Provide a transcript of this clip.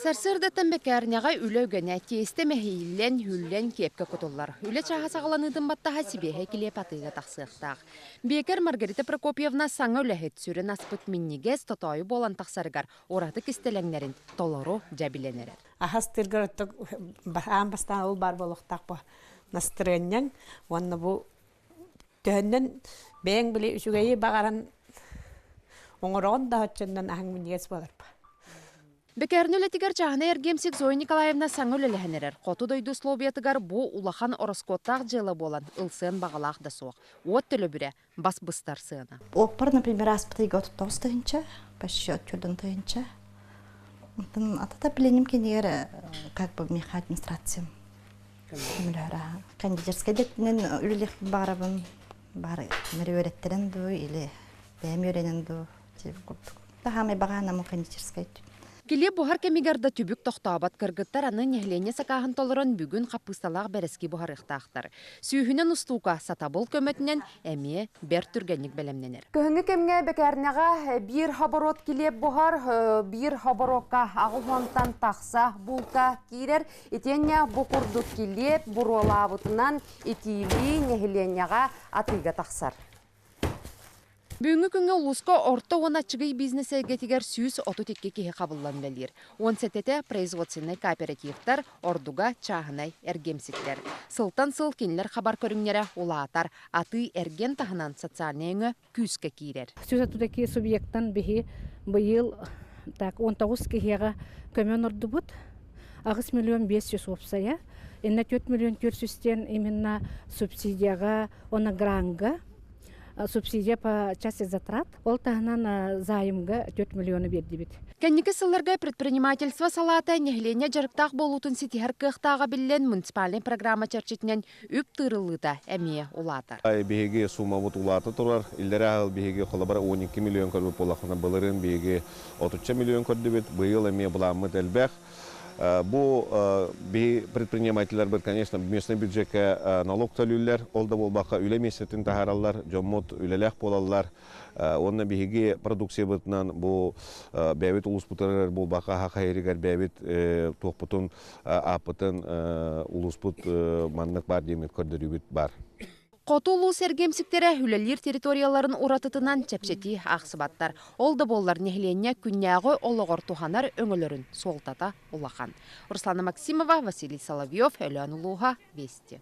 Сарсыардаттан бэкээрнэҕэ үлэ үгэнэ, тиэстэ мэһийиллэн, үллэн киэпкэ кутуллар. Үлэ чааһа саҕаланыытын баттаһа сибиэһэй килиэп атыыга тахсыахтаах. Биэкэр Маргарита Прокопьевна саҥа үлэһит, сүрүн аспыт минньигэс, тотоойу буолан тахсарыгар ураты кистэлэҥнэрин толору дьэ билэн эрэр. Аһас тыргар аан бастаан ол баар буолуохтаах бу настырыанньаҥ уонна бу төһөннөн бэйэҥ били үчүгэйи баҕаран оҥороҕун да оччоннон аһаҥ минньигэс буолар. Бэкээрнэ үлэтигэр чааһынай эргиэмсик Зоя Николаевна саҥа үлэлэһэн эрэр. Хоту дойду условиятыгар бу улахан ороскуоттаах дьыала буолан, ылсыан баҕалаах да суох. Уот төлөбүрэ бас быстар сыана. Оппар, например, ааспыт ыйга 39 тыһыынча, почти отчудан тыһыынча. Онтон атата пленим кинигэр как бы меха администрациям көмөлөһөр. Кондитерскай дэтинэн үлэлиэхпин баҕарабын. Бары үөрэттэрэн дуу или бэйэм үөрэнэн дуу курдук. Таһаамай баҕаанамы кондитерскай. Килиэп буһар кэмигэр да түбүк тохтообот кыргыттар аны нэһилиэнньэ сакааһын толорон бүгүн хаппыысталаах бэрэски буһарыахтаахтар. Сүүһүнэн устуука сатабыл көмөтүнэн эмиэ бэрт түргэнник бэлэмнэнэр. Кыһыҥҥы кэмҥэ бэкээрнэҕэ биир оборот килиэп буһар, биир оборокка аҕыс тахса булка киирэр. Итиэннэ бу курдук килиэп буруолаабытынан итиилии нэһилиэнньэҕэ атыыга тахсар. Бүгүҥҥү күҥҥэ улууска орто уонна аччыгый бизнес эйгэтигэр 132 киһи хабыллан үлэлиир. 17-те производственнай кооперативтар, ордуга чааһынай эргиэмсиктэр. Сылтан сыл кинилэр хабар көрүҥнэрэ улаатар, атыы-эргиэн таһынан социальнай өҥө күүскэ киирэр. 132 субъектан биһи быйыл так 19 киһиэхэ көмө оҥордубут. 8 миллион 500 уопсайа. Инна 4 миллион 400 диэн именно субсидияға, она гранга субсидия по части затрат. Ол таһынан займга 4 миллиону бердибит. Кэнники сылларга предпринимательство салаата нэһилиэнньэ дьарыктаах буолуутун ситиһэр кыахтааҕа биллэн, муниципальнай программа чэрчитинэн үп тыырыллыыта эмиэ улаатар. Биһиги суумабыт улаата турар. Иллэрээ сыл биһиги холобура 12 миллион көрбүт буоллахпына, былырыын биһиги 30 миллион көрдүбүт. Быйыл эмиэ былааммыт элбэх. Бу биһи предпринимателлэрбит, конечно, местный бюджекка налог төлүүллэр, ол да буолбакка үлэ миэстэтин таһаараллар, дьоммут үлэлээх буолаллар. Уонна биһиги продукциябытынан бу бэйэбит улууспутугар буолбакка Саха сиригэр бэйэбит туохпутун ааппытын улууспут маннык баар диэммит көрдөрүүбүт бар. Хоту улуус эргиэмсиктэрэ үлэлиир территорияларын уратытынан чэпчэтии аахсыбаттар. Ол да буоллар нэһилиэнньэ күннээҕи олоҕор туһанар өҥөлөрүн суолтата улахан. Руслана Максимова, Василий Соловьев, Өлөөн улууһа, Вести.